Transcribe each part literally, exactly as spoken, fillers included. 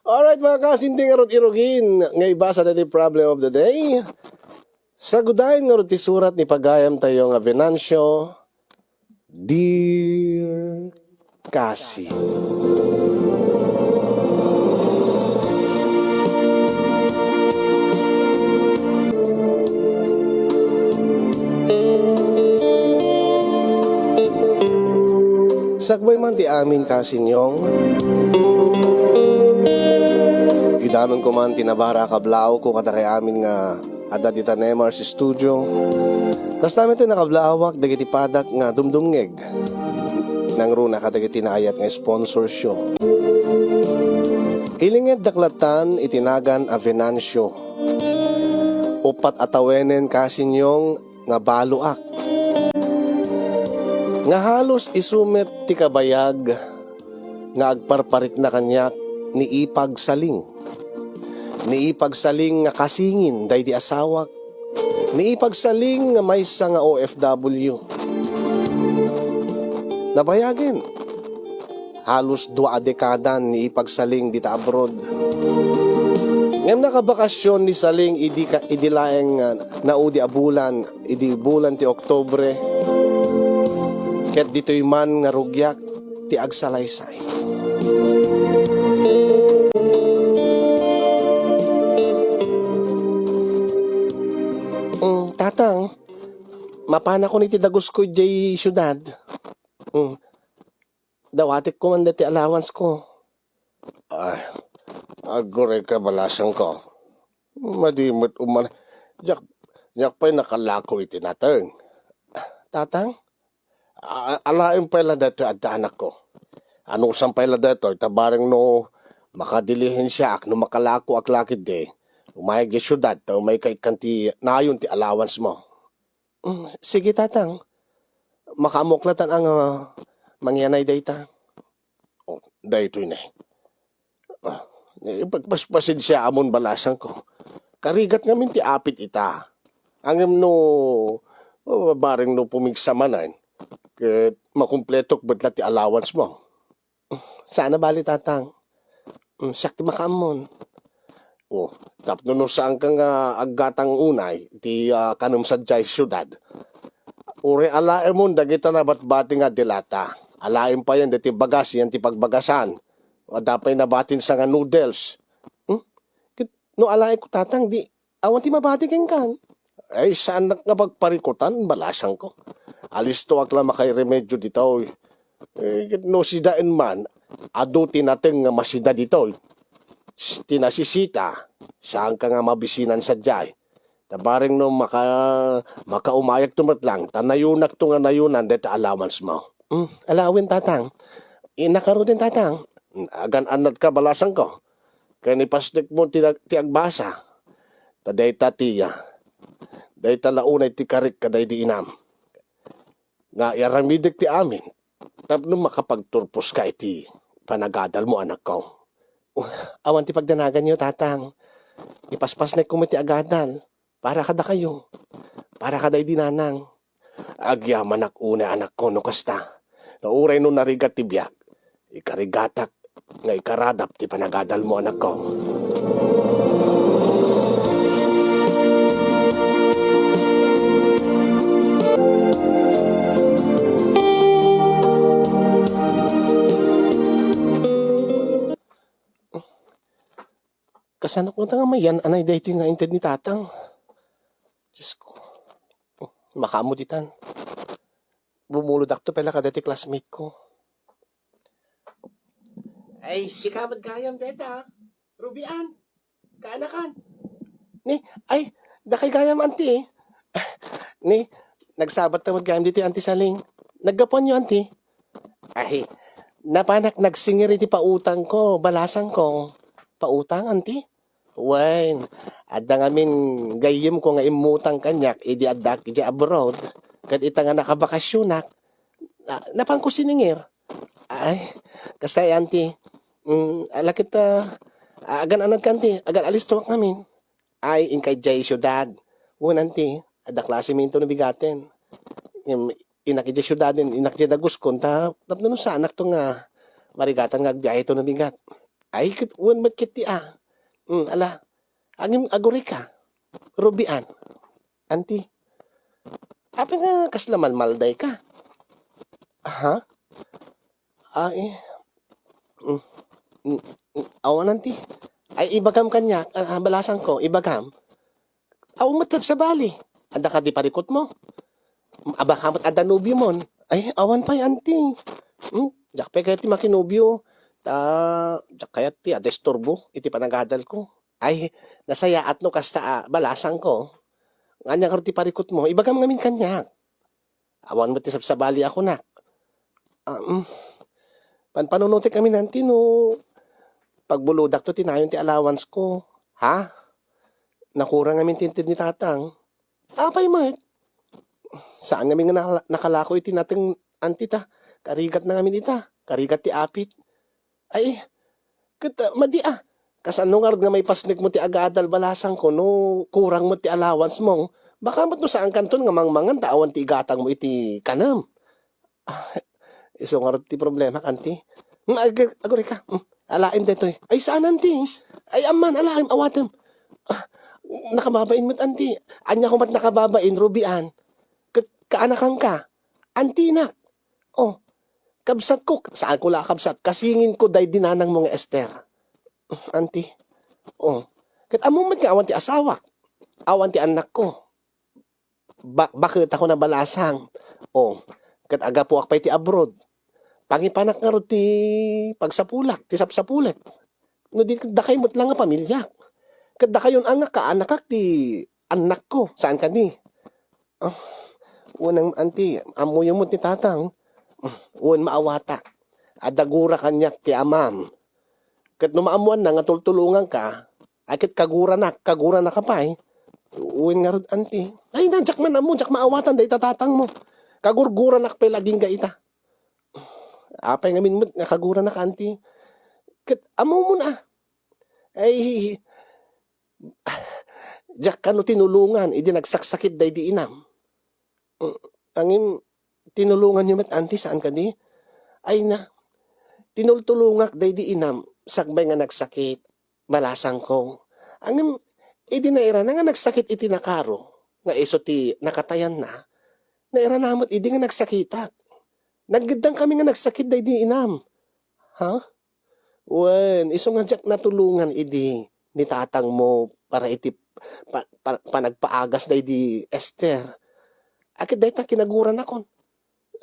Alright, mga kasing, ti ngarud irugin nga ibasa daytoy problem of the day. Sagudayen ngarud ti surat ni pagayamtayo nga Venancio, Dear Kasi. Sakbay man ti amin, Kasi Nyong, idanonko man ti nabara a kablaawko kadagiti amin nga adda dita Nemar's Studio. Kasta met ti nakablawak dagiti padak nga dumdumngeg. Nangruna kadagiti naayat nga sponsorsyo. Ilingeddak lattan iti nagan a Venancio. Uppat a tawenen, Kasi Nyong, nga baloak. Nga halos isu met ti kabayag nga agparparikna kaniak ni Ipag Saling. Ni Ipag Saling nga kasingin daydi asawak. Ni Ipag Saling nga maysa nga O F W. Nabayagen. Halos dua a dekada ni Ipag Saling dita abroad. Ngem nakabakasyon ni Saling idi ka, idi laeng nga naudi a bulan, idi bulan ti Oktubre. Ket ditoy man nga rugiak ti agsalaysay. Mm, Tatang, mapanakon iti dagusko idiay siudad. Mm, dawatekko man daytoy allowance ko. Ay, agurayka, balasangko. Madi met umay. Diak, diak pay nakalako iti nateng. Tatang? A-, alaem pay la daytoy adda anakko. Anusam pay la daytoy, ta bareng no makadilihensiaak, no makalakoak la ketdi, umayka idiay siudad, ta umayka ikkan ti nayon ti allowance mo. Mm, sige, Tatang. Makaammok lattan nga mangyanay dayta. Oh, daytoy ne. Ah, ipagpaspasensiaamon, balasangko. Karigat ngamin ti apit ita. Ngem no, oh, bareng no pumigsa manen, ket makumpletok met la ti allowance mo. Saan a bali, Tatang. Mm, siak ti makaammon. Oh, tapno no saanka nga aggatang unay ti, ah, kanem sadiay siudad. Uray alaemon dagita nabatbati nga delata. Alaem payen daytoy bagas, yan ti pagbagasan. Adda pay nabatin sa nga noodles. Hmm? Ket no alaeko, Tatang, di awan ti mabati kenkan. Ay, saanak nga pagparikutan, balasangko. Alistoak la makairemedyo ditoy. Eh, ket no sidaen man, adu ti nateng nga masida ditoy. S-, ti nasisita, saanka nga mabisinan sadiay. Ta bareng no maka-, makaumayakto met lang, ta nayonakto nga nayonan dayta allowance mo. Hmm, alawen, Tatang. Innak ngaruden, Tatang. Agan-annatka, balasangko. Ken ipasnekmo ti, ti agbasa. Ta dayta ti, ah, dayta la unay ti karik kadaydi inam. Nga iaramidek ti amin tapno makapagturposka iti panagadalmo, anakko. Awan ti pagdanaganyo, Tatang. Ipaspasnekko met ti agadal para kadakayo, para kadaydi nanang. Agyamanak unay, anakko, no kasta. Ta uray no narigat ti biag, ikarigatak nga ikaradap ti panagadalmo, anakko. Kasano koma nga mayan-anay daytoy nga inted ni Tatang? Diyos ko. Makaammo ditan. Bumulodakto pay la kadaytoy classmate ko. Ay, sika met gayam dayta, ah. Rubian, kaanakan. Ni, ay, dakay gayam, anti. Ni, nagsabat ta met gayam ditoy, Anti Saling. Naggapuanyo, anti? Ay, napanak nagsingir iti pautangko, balasangko. Pautang, anti? Wen, adda ngamin gayyemko nga immutang kaniak idi addaak idiay abroad, ket ita nga nakabakasyonak, na-, napanko siningir. Ay, kasta, anti. Mm, ala ket, ah, agan-anadka, anti, agan-alistoak ngamin. Ay, inka idiay siudad. Wen, anti, adda klasemi intono bigaten. Ngem, innak idiay siudaden, innak idiay daguskon, ta-, tapno no saanakto nga marigatan nga agbiahe tono bigat. Ay, ket wen met ket ti a. Hmm, ala. Agim-, agurayka. Rubian. Anti. Apay nga kasla malmaldayka? Ha? Ay. Mm, mm, mm, awan, anti. Ay, ibagam kaniak, a, a, balasangko, ibagam. Awan met sabsabali. Adda kadi parikutmo? Aba ka met adda nobiomon? Ay, awan pay, anti. Hmm, diak pay kayat ti makinobio. Ta, diak kayat ti adisturbo iti panagadalko. Ay, nasayaat no kasta a balasangko. Ania ngarud ti parikutmo? Ibagam ngamin kaniak. Awan met ti sabsabali a kunak. Ah, mm. Panpanunotek ngamin, anti, no pagbulodakto ti nayon ti allowanceko. Ha? Nakurang ngamin ti inted ni tatang. Apay met? Saan ngamin nga nala-, nakalako iti nateng, anti, ta. Karigatna ngamin ita. Karigat ti apit. Ay, ket, ah, madi, ah. Kasano ngarud nga maipasnekmo ti agadal balasangko no kurang met ti allowancemo? Baka met no saankanton nga mangmangan ta awan ti igatangmo iti kanem. Ah, isu ngarud ti problema, anti. Hmm, ag-, agurayka. Hmm, alaem daytoy. Ay, saan, anti. Ay, amman, alaem, awatem. Ah, nakababain met, anti. Ania ko met nakababain, Rubian? Ket kaanakanka? Antinak. Oh, kabsatko, saanko la a kabsat, kasinginko daydi nanangmo nga Ester. Anti, oh, ket ammom met nga awan ti asawak, awan ti annakko. Ba-, baketakon a balasang. Oh, ket agapuak pay ti abroad. Pangipanak ngarud ti pagsapulak, ti sapsapulek. No di, ket dakay met la nga pamiliak. Ket dakayon a nga kaanakak ti annakko, saan kadi? Ah, wen, anti, ammoyo met ni tatang. Wen, maawatak. Adda gura kaniak ti amam. Ket no maammoanna nga tultulonganka, ay ket kaguranak, kaguranaka pay. Wen ngarud, anti. Ay, na, diak man ammo, diak maawatan dayta tatangmo. Kagurguranak pay la agingga ita. Apay ngamin met nga kaguranak, anti? Ket ammomon a. Ay, diak kano tinulongan idi nagsaksakit daydi inam. Mm, ngem tinulonganyo met, anti, saan kadi? Ay na, tinultulongak daydi inam sakbay nga nagsakit, balasangko. Ngem idi nairana nga nagsakit iti nakaro, nga isu ti nakatayanna, nairana met idi nga nagsakitak. Naggeddangkami nga nagsakit daydi inam. Ha? Wen, isu nga diak natulongan idi ni tatangmo para iti pa-, pa-, panagpaagas daydi Ester. Ket dayta kinaguranakon.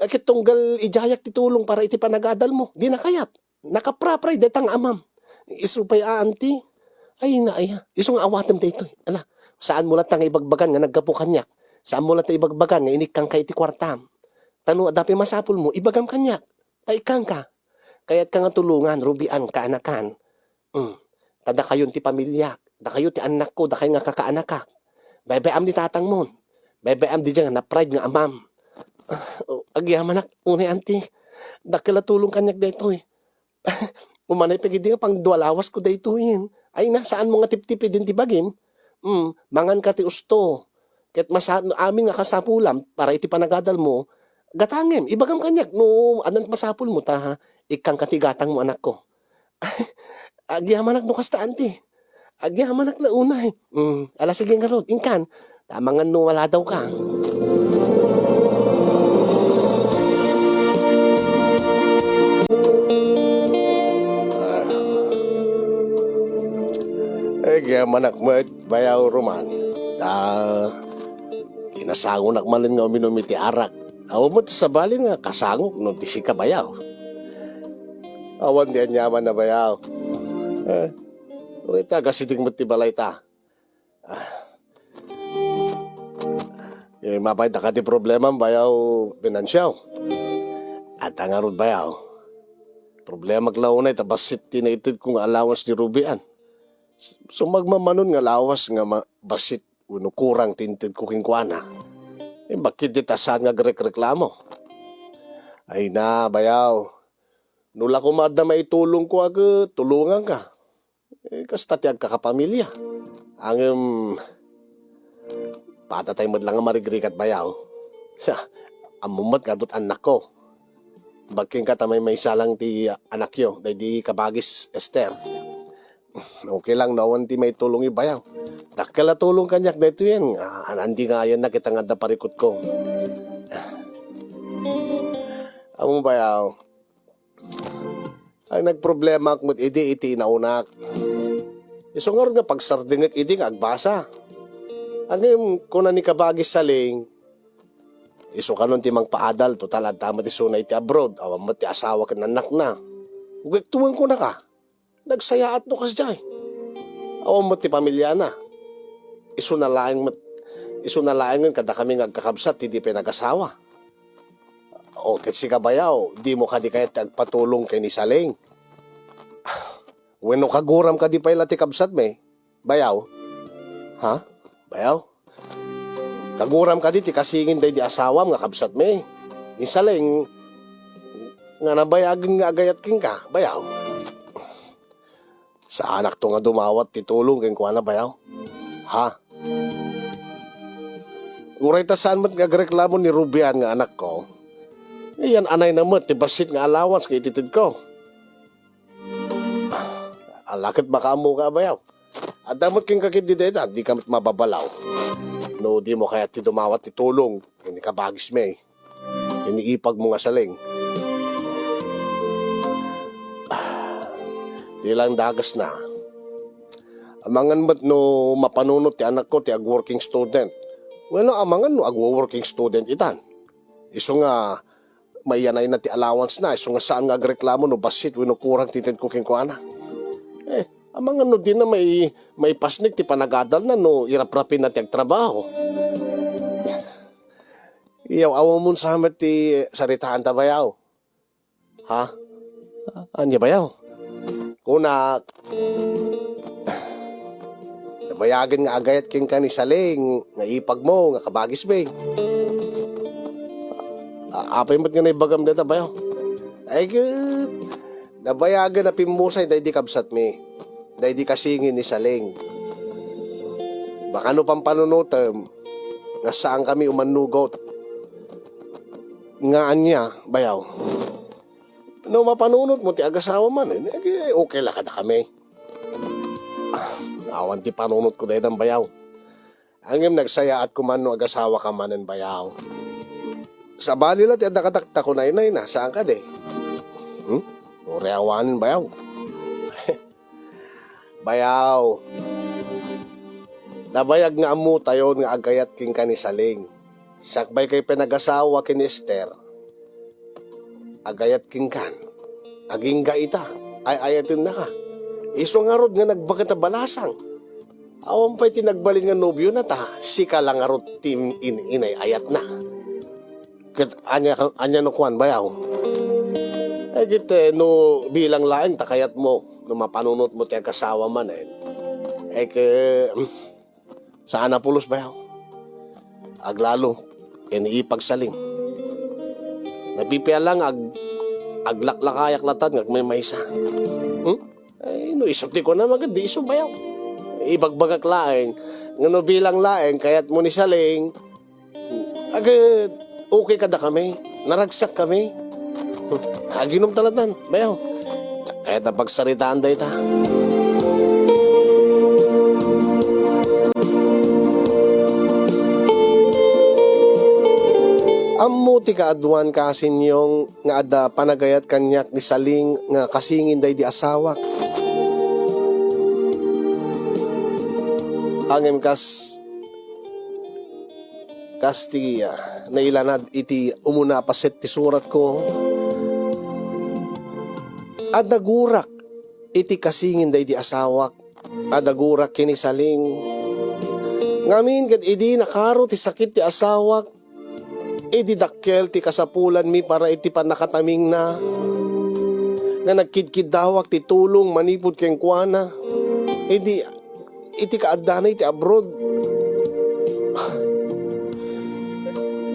Ket tunggal idiayak ti tulong para iti panagadalmo, dina kayat. Nakaprapray dayta nga amam. Isu pay a, anti. Ay, naaya. Isu nga awatem daytoy. Ala, saanmo latta nga ibagbagan nga naggapu kaniak. Saanmo latta ibagbagan nga inikkanka iti kuartam. Ta no adda pay masapulmo, ibagam kaniak. Ta ikkanka. Kayatka nga tulongan, Rubian, kaanakan. Mm. Ta dakayon ti pamiliak, dakayo ti annakko, dakay nga kakaanakak. Baybay-am ni tatangmon. Baybay-am diay nga na-pride nga amam. Ah, oh, agyamanak, unay, anti. Dakkel a tulong kaniak daytoy. Umanay pay idi nga pangdua lawasko daytoyen. Ay na, saanmo nga tiptipiden ti bagim? Mm, manganka ti usto. Ket masa-, amin nga kasapulam para iti panagadalmo, gatangem, ibagam kaniak no addan masapulmo ta ikkanka ti gatangmo, anakko. Agyamanak no kasta, anti. Agyamanak la unay. Mm, ala, sige ngarud, inkan. Ta amangan no maladawka. Agyamanak met, Bayaw Roman. Ah, kinasangonak manen nga uminum iti arak. Awan met sabali nga kasangok no ti sika, Bayaw. Awan ti aniaman a, Bayaw. Eh, uray ta, agasiting met ti balayta. Ah. Eh, mapay ta kadi problemam, Bayaw Venancio? Adda ngarud, Bayaw. Problemak la unay ta bassit ti naitedko nga allowance ni Rubian. Sumagmamano nga lawas nga ma-, bassit wenno kurang ti intedko kenkuana. Eh, bakit di ta saan nga agrekreklamo? Ay na, Bayaw. No la koma adda maitulongko a ket tulonganka. Eh, kasta ti agkakapamilya. Ngem, patatay met la nga marigrigat, Bayaw. Sa, ammom met nga adut annakko. Bag kenka ta maymaysa lang ti anakyo, daydi kabagis Ester. Okay lang no awan ti maitulongyo, bayaw. Dakkel a tulong kaniak daytoyen. Ah, an-, andi nga ayanna ket nga adda parikutko. Ammom, bayaw, ang nagproblemaak met idi iti inaonak. Isu ngarud nga pagsardengek idi nga agbasa. Ngem kuna ni kabagis Saling, isu kanon ti mangpaadal, total adda met isuna iti abroad, awan met ti asawa ken annakna. Ugaykto man kunaka. Nagsayaat no kasdiay. Awan met ti pamiliana. Isuna laeng met, isuna laengen kadakami nga agkakabsat ti di pay nagasawa. O, ket sika, bayaw, dimo kadi kayat ti agpatulong ken ni Saling? Wenno kaguram kadi pay la ti kabsatmi, bayaw? Ha? Bayaw? Kaguram kadi ti kasingin daydi asawam nga kabsatmi? Ni Saling nga nabayagen nga agayat kenka, bayaw? Saanakto nga dumawat ti tulong kenkuana, bayaw. Ha? Uray ta saan met nga agreklamo ni Rubian nga anakko, iyan-anayna met ti bassit nga allowance nga itedtedko. Ala ket makaammoka, bayaw. Adda met kenka ketdi dayta, dika met mababalaw no dimo kayat ti dumawat ti tulong ken ni kabagismi, ken ni ipagmo nga Saling. Ti lang dakesna, amangan met no mapanunot ti anakko ti ag-working student. Wenno amangan no agwo-working student itan. Isu nga maiyanayna ti allowance na, isu nga saan nga agreklamo no bassit wenno kurang ti itedko kenkuana. Eh, amangan no dina mai-, maipasnek ti panagadalna no iraprapinna ti agtrabaho. Iyaw, awamonsa met ti saritaanta, bayaw. Ha? Ania, bayaw? Kunak, nabayagen nga agayat kenka ni Saling nga ipagmo nga kabagismi. A-, apay met nga naibagam dayta, bayaw? Ay, ket, nabayagen a pimmusay daydi kabsatmi, daydi kasingin ni Saling. Baka no pampanunotem, nga saankami umannugot. Nga ania, bayaw? No mapanunotmo ti agasawam manen, eh, okay la kadakami. Awan ti panunotko daytan, bayaw. Ngem nagsayaat koma no agasawaka manen, bayaw. Sabali la ti adda kadakta, kunaynayna, saan kadi? Hmm? Uray awanen, bayaw. Bayaw, nabayag nga ammotayon nga agayat kenka ni Saling. Sakbay kay panagasawa ken ni Ester, agayat kenkan. Agingga ita, ay-ayatennaka. Isu ngarud nga nagbaket a balasang. Awan pay ti nagbalin nga nobiona ta sika la ngarud ti in-, in-, inay-ayatna. Ket ania ka, ania no kuan, bayaw? Eh, ket, eh, no bilang laeng ta kayatmo, no mapanunotmo ti agasawa manen, eh, ke-, saan a pulos, bayaw? Aglalo ken ni ipagsaling. Napipian lang ag-, aglaklakayak latan nga agmaymaysa. Hmm? Ay, no isu ti kunam, agdi isu, bayaw. Ibagbagak laeng, nga no bilang laeng, kayatmo ni Saling, agad, okay kadakami, naragsakkami. Aginum talatan, bayaw. Kayat a pagsaritaan dayta. Ammo ti kaaduan, Kasinyong, nga adda panagayat kaniak ni Saling nga kasingin daydi asawak. Ngem kas, kas ti, ah, nailanad iti umuna a paset ti suratko, adda gurak iti kasingin daydi asawak, adda gurak ken ni Saling. Ngamin ket idi nakaro ti sakit ti asawak, idi dakkel ti kasapulanmi para iti pannakatamingna, nga nagkidkiddawak ti tulong manipud kenkuana, idi iti kaaddana iti abroad.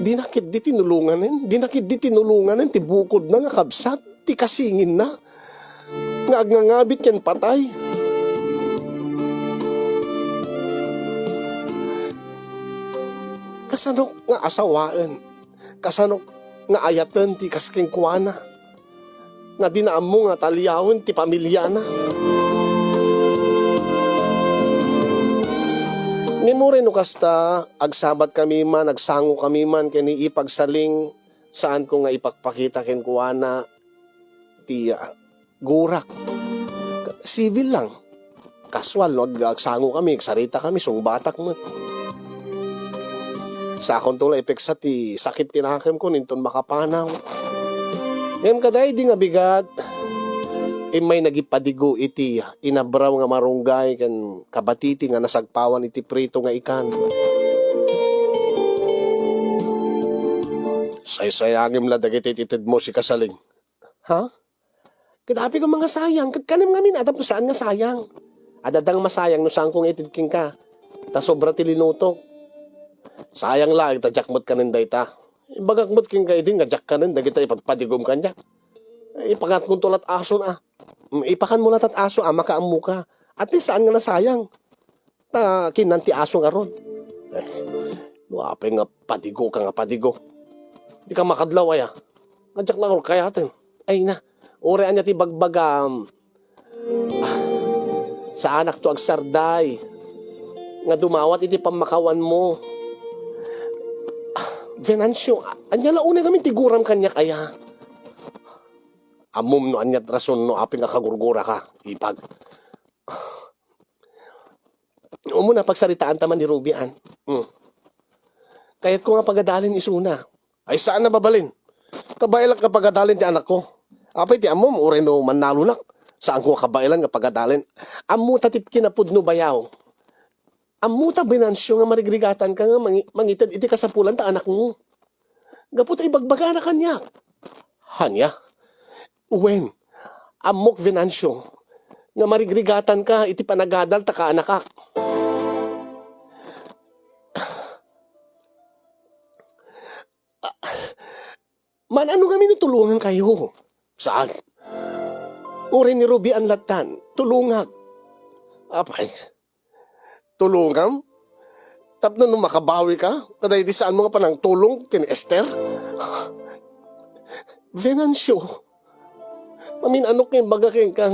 Dina ketdi tinulonganen, dina ketdi tinulonganen ti bukodna nga kabsat ti kasinginna nga agngangabit ken patay. Kasano nga asawaen? Kasano nga ayaten ti kas kenkuana? Nga dina ammo nga taliawen ti pamiliana? Kasta, agsabat kami man, agsango kami man ken ni Ipag Saling, saanko nga ipakpakita kenkuana ti, ah, gurak. Civil lang. Kasual, no, ag-, agsango kami, agsarita kami, sungbatak met. Sakonto la ipeksa ti sakit ti nakemko, inton makapanaw. Ngem kadaydi nga bigat, immay nagipadigo iti inabraw nga marunggay ken kabatiti nga nasagpawan iti prito nga ikan. Saysayangem la dagiti itedmo, Ipag Saling. Ha? Ket apay nga mangasayang, ket kanem ngamin, adda saan nga sayang. Adda nga masayang no saanko nga ited kenka. Ta sobra ti linutok. Sayang laeng ta diak met kanen dayta. Ibagak met kenka idi nga diak kanen dagita ipadpadigom kaniak. Ipakanmo lat aso a. Mm, ipakanmo lat aso a makaammoka. At least saan nga nasayang. Ta kinnan ti aso ngarud. Eh, no apay nga padigo ka nga padigo. Dika makadlaw aya. Nga diak la kayaten. Ay na, uray ania ti bagbagam. Ah, saanakto agsarday nga dumawat iti pammakawanmo. Ah, Venancio, ania la unay ngamin ti guram kaniak aya? Ammom no ania ti rason no apay nga kagurguraka, Ipag. Umuna, pagsaritaanta man ni Ruby, an. Hmm. Kayatko nga pagadalen isuna. Ay, saan a mabalin? Kabaelak nga pagadalen ti anakko. Apay ti ammom, uray no mannalonak, saanko nga kabaelan nga pagadalen. Ammota ti kinapudno, bayaw. Ammota, Venancio, nga marigrigatanka nga mangi-, mangited iti kasapulan ta anakmo. Gapu ta ibagbagana kaniak. Ania? Wen, ammok, Venancio, nga marigrigatanka iti panagadal ta kaanakak. Man-ano ngamin no tulongankayo? Saan? Uray ni Ruby an lattan, tulongak. Apay, tulongam? Tapno no makabawika kadaydi saanmo nga panangtulong ken ni Esther? Venancio, mamin-anok nga imbaga kenka.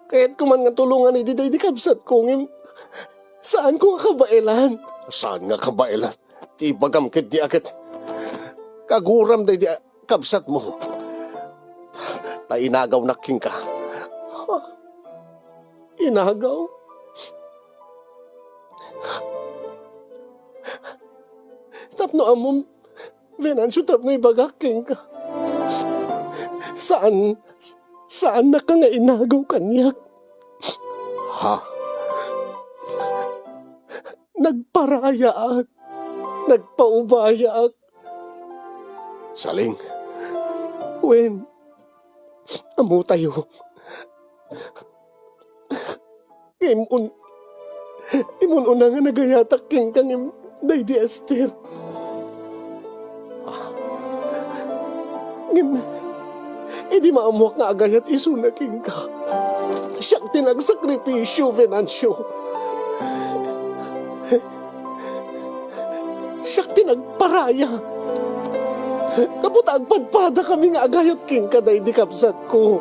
Kayatko man nga tulongan idi daydi kabsatko, ngem saanko nga kabaelan. Saan nga kabaelan? Ti ibagam ketdi a ket kaguram daydi a kabsatmo. Ta inagawnak kenka. Inagaw? Tapno ammom, Venancio, tapno ibagak kenka. Saan, saannaka nga inagaw kaniak. Ha? Nagparayaak. Nagpaubayaak. Saling. Wen, ammotayo. Ngem un-, immun-una nga nagayatak kenka ngem daydi Esther. Ngem idi maammoak nga agayat isuna kenka, siak ti nagsakripisio, Venancio. Siak ti nagparaya. Gapu ta agpadpadakami nga agayat kenka daydi kabsatko.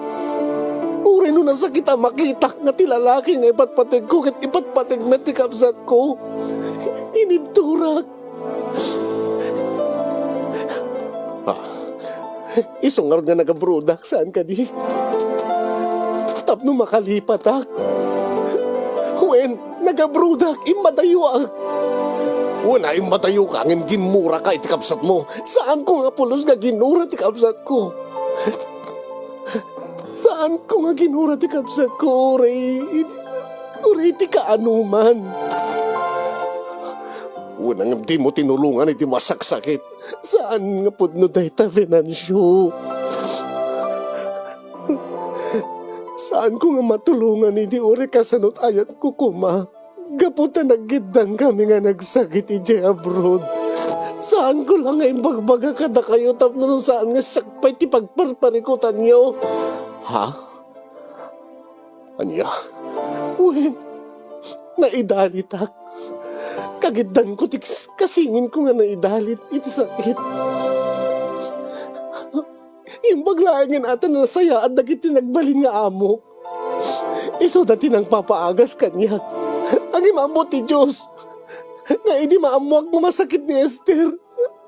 Uray no nasakit a makitak nga ti lalaki nga ipatpategko ket ipatpateg met ti kabsatko, inibturak. Ah, isu ngarud nga nagabrodak, saan kadi? Tapno makalipatak. Wen, nagabrodak, immadayoak. Wen a, immadayoka, ngem gimmuraka iti kabsatmo. Saanko nga pulos nga ginura ti kabsatko. Saanko nga ginura ti kabsatko, uray iti, uray iti kaanoman. Wen a, ngem dimo tinulongan iti masaksakit. Saan nga pudno dayta, Venancio. Saanko nga matulongan idi uray kasano't ayatko koma. Gapu ta naggiddangkami nga nagsakit idiay abroad. Saanko la nga imbagbaga kadakayo tapno no saan nga siak pay ti pagparparikutanyo. Ha? Ania? Wen, naidalitak. Kagiddanko ti kas-, kasinginko nga naidalit iti sakit. Imbag laengen a ta nasayaat dagiti nagbalin nga amok. Isuda ti nangpapaagas kaniak. Ngem ammo ti Dios. nga idi maammoak nga masakit ni Esther,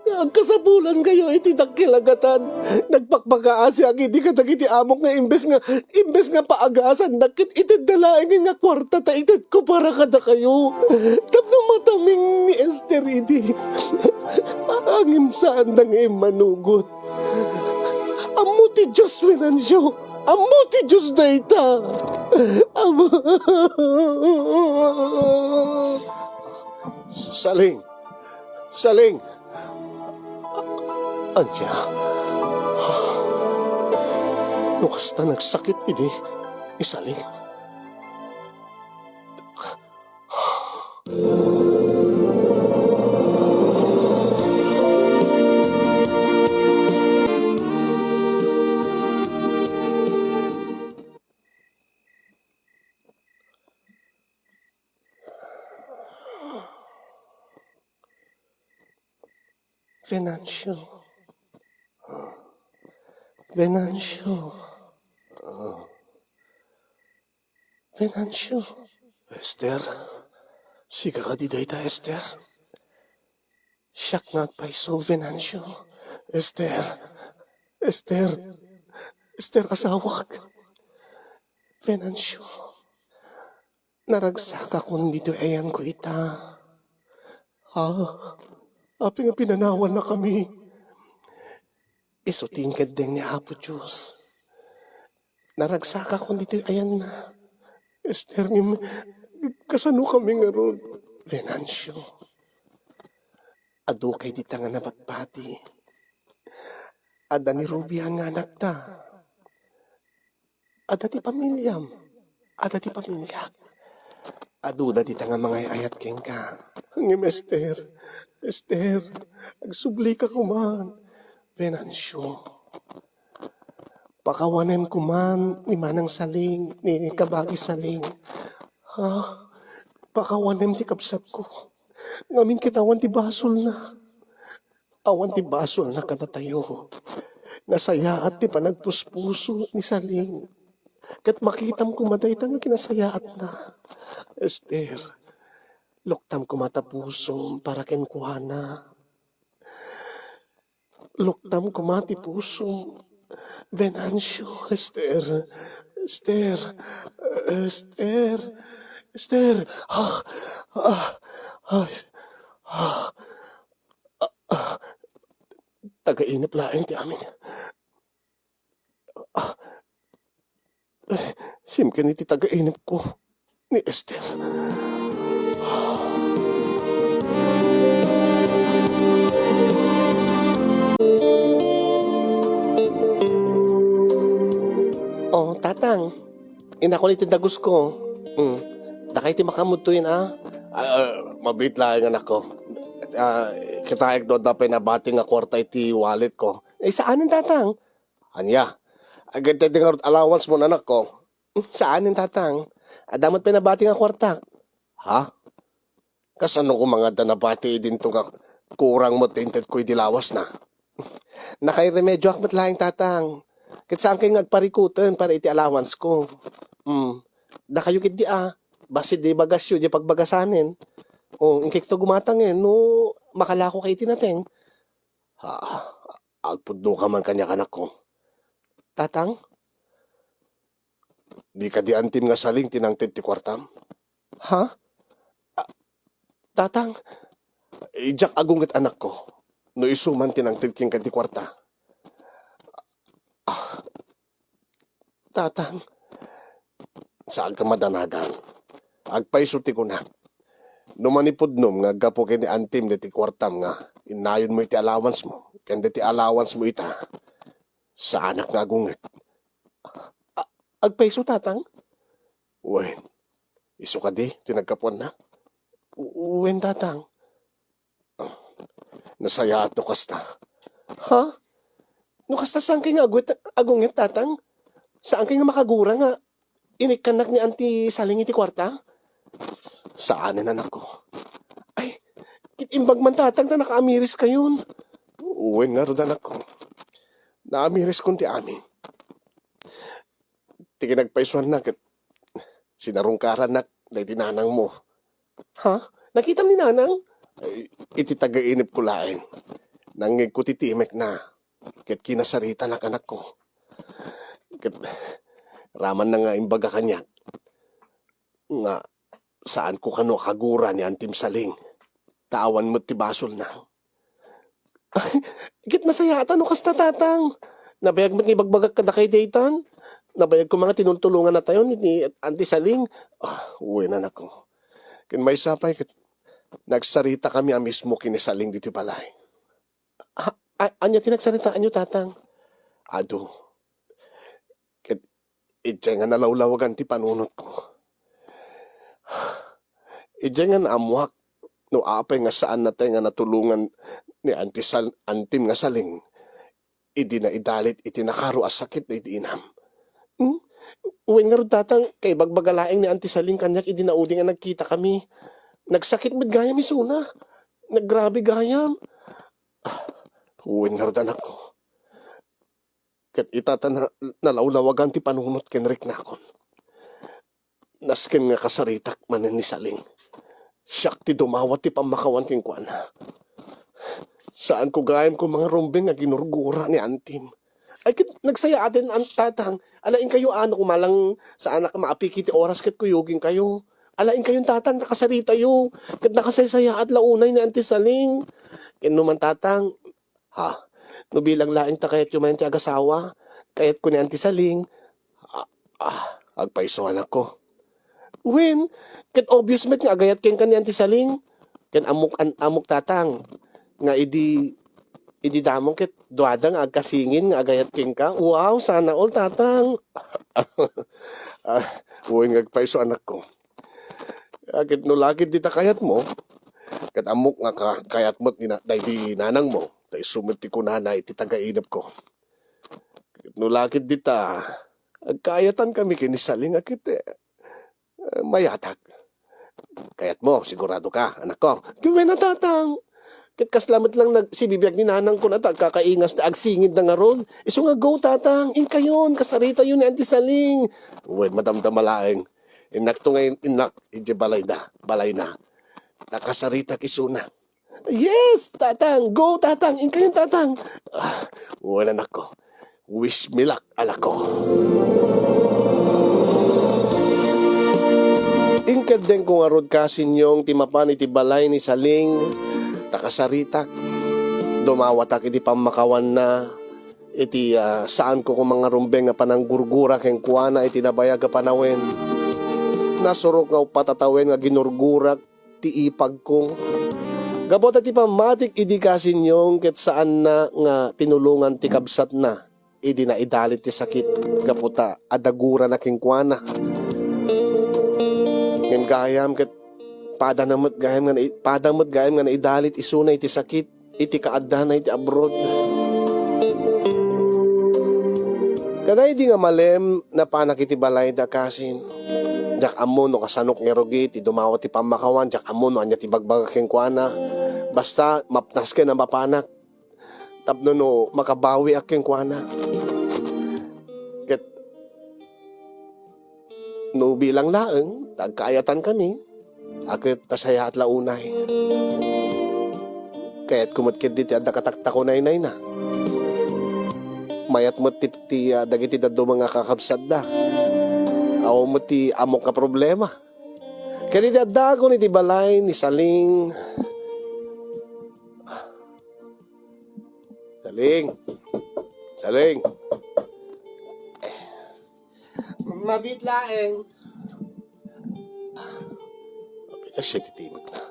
nga agkasapulankayo iti dakkel a gatad. Nagpakpakaasiak idi kadagiti amok nga imbes nga, imbes nga paagasandak ket itedda laeng nga kuarta ta itedko para kadakayo. Tapno mataming ni Esther idi. Ngem saanda nga immanugot. Ammo ti Dios, Venancio. Ammo ti Dios dayta. Ammo. Saling. Saling. Ania? No kasta nagsakit idi ni Saling. Venancio. Venancio. Venancio. Esther, sika kadi dayta, Esther? Siak nga agpayso, Venancio. Esther. Esther. Esther, asawak. Venancio. Naragsakakon ditoy ayanko ita. Ha? Apay nga pinanawannakami? Isu ti inkeddeng ni Apo Dios. Naragsakakon ditoy ayanna. Esther, ngem kasanokami ngarud? Venancio, adu kay dita nga nabati. Adda ni Rubian nga anakta. Adda ti pamiliam. Adda ti pamiliak. Aduda dita nga mangay-ayat kenka. Ngem Esther, Esther, agsublika koman. Venancio, pakawanem koman ni Manang Saling, ni Kabagi Saling. Ha? Pakawanem ti kabsatko. Ngamin ket awan ti basolna. Awan ti basolna kadatayo. Nasayaat ti panagpuspuso ni Saling. Ket makitam koma dayta nga kinasayaatna. Esther, luktam koma ta pusom para kenkuana. Luktam koma ti pusom. Venancio, Esther, Esther, Esther, Esther. Ah, ah, ah, ah. Taga-inep laeng ti amin. Ah, simken iti taga-inepko ni Esther. Oh, Tatang. Inakon iti dagusko. Mm. Dakay ti makaammoto, a? Ah, ah, mabiit laeng, anakko. Ah, kitaek no adda pay nabati nga kuarta iti walletko. Eh, saanen, Tatang. Ania? Agintedda ngarud allowancemo, anakko. Mm, saanen, Tatang. Adda met pay nabati nga kuartak. Ha? Kasano koma nga adda nabati idinto nga kurang met ti intedko idi lawasna? Nakairemedioak met laeng, Tatang. Ket saankayo nga agparikuten para iti allowanceko. Mm. Dakayo ketdi a, bassit di bagasyo di pagbagasanen. O, inkekto gumatangen no makalakokayo iti nateng. Ha, agpudnoka man kaniak, anakko. Tatang? Di kadi antim nga Saling ti nangted ti kuartam? Ha? Ah, Tatang, idiak agunget, anakko, no isu man ti nangted kenka ti kuarta. Ah, Tatang. Saanka madanagan. Agpayso ti kunak. No manipudnom nga aggapu ken ni antim daytoy kuartam nga innayonmo iti allowancemo ken daytoy allowancemo ita, saanak nga agunget. A-, agpayso, Tatang? Wen, isu kadi ti naggapuanna? Wen, Tatang. Nasayaat no kasta. Ha? No kasta, saankay nga agunget, agunget, Tatang? Saankay nga makagura nga inikkannak ni Auntie Saling iti kuarta? Saanen, anakko. Ay, ket imbag man, Tatang, ta nakaamiriskayon. Wen ngarud, anakko. Naamiriskon ti amin. Ti kinagpaysuanna ket sinarungkarannak daydi nanangmo. Ha? Nakitam ni Nanang? Ay, iti tagainepko laeng, nangngegko ti timekna, ket kinasaritanak, anakko. Ket ramanna nga imbaga kaniak nga saanko kano a kagura ni Antim Saling, ta awan met ti basolna. Ket nasayaatan no kasta, Tatang. Nabayag met nga ibagbagak kadakay daytan. Nabayag ko nga tinultulongannatayon ni Anti Saling. Ah, wen, anakko. Ken maysa pay ket nagsaritakami a mismo ken ni Saling ditoy balay. Ha, a-, ania ti nagsaritaanyo, Tatang? Adu. Ket idiay nga nalawlawagan ti panunotko. Idiay nga naammoak no apay nga saannatay nga natulongan ni Anti Sal-, Antim nga Saling idi naidalit iti nakaro a sakit daydi inam. Hmm? Wen ngarud, Tatang, kaibagbaga laeng ni Anti Saling kaniak idi nauding a nagkitakami. Nagsakit met gayam isuna. Nagrabe gayam. Ah, wen ngarud, anakko. Ket ita ta na-, nalawlawagan ti panunot ken riknakon. Nasken nga kasaritak manen ni Saling, siak ti dumawat ti pammakawan kenkuana. Saanko gayam koma nga rumbeng nga ginurgura ni Antim. Ay, ket nagsayaaten, an-, Tatang. Ala, inkayo, ano, kumalang saanak maapiki ti oras ket kuyogingkayo. Ala, inkayon, Tatang, nakasaritayo. Ket nakasaysayaat la unay ni Anti Saling. Ken no man, Tatang, ha? No bilang laeng ta kayatyo manen ti agasawa, kayatko ni Anti Saling, ah, ah, agpayso, anakko. Wen, ket obvious met nga agayat kenka ni Anti Saling. Ken ammok, an-, ammok, Tatang, nga idi, idi damong ket duada nga agkasingin nga agayat kenka. Wow, sana all, Tatang. Ah, wen nga agpayso, anakko. Ah, ket no lakit dita kayatmo, ket ammok nga ka-, kayatmo ti na-, daydi nanangmo, ta isu met ti kunana iti tagainepko. Ket no lakit dita, agkaayatankami ken ni Saling a ket, eh, mayatak. Kayatmo, sigurado ka, anakko? Ket wen a, Tatang. Ket kasla met lang nagsibibiag ni nanangko a ta agkakaingas ta agsingidna ngarud. Isu nga go, Tatang. Inkayon, kasaritayo ni Anti Saling. Wen, madamdama laeng. Innakto nga in-, innak, idiay balayda, balayna. Nakasaritak isuna. Yes, Tatang! Go, Tatang! Inkayon, Tatang! Ah, wen, anakko. Wish me luck, anakko. Inkeddengko ngarud, kasinyong, ti mapan iti balay ni Saling, ta kasaritak. Dumawatak iti pammakawanna, iti, ah, saanko koma nga rumbeng nga pananggurgura kenkuana iti nabayag a panawen. Nasurok nga uppat a tawen nga ginurgurak ti ipagko. Gapu ta ti pammatik idi, kasinyong, ket saanna nga tinulongan ti kabsatna idi naidalit ti sakit gapu ta adda gurana kenkuana. Ngem gayam ket padana met gayam nga nai-, pada met gayam nga naidalit isuna iti sakit iti kaaddana iti abroad. Kadaydi nga malem, napanak iti balayda, kasin. Diak ammo no kasanok nga rugi ti dumawat ti pammakawan, diak ammo no ania ti ibagbaga kenkuana. Basta, mapnas ken a mapanak. Tapno no makabawiak kenkuana. Ket no bilang laeng, ta agkaayatankami, a ket nasayaat la unay. Kayatko met ketdi ti adda kataktakunaynayna. Mayat met ti, ti, ah, dagiti dadduma nga kakabsatda. Awan met ti ammok nga problema. Ket idi addaakon iti balay ni Saling, Saling. Saling. Mabiit laeng. Mabiit siya ti timekna.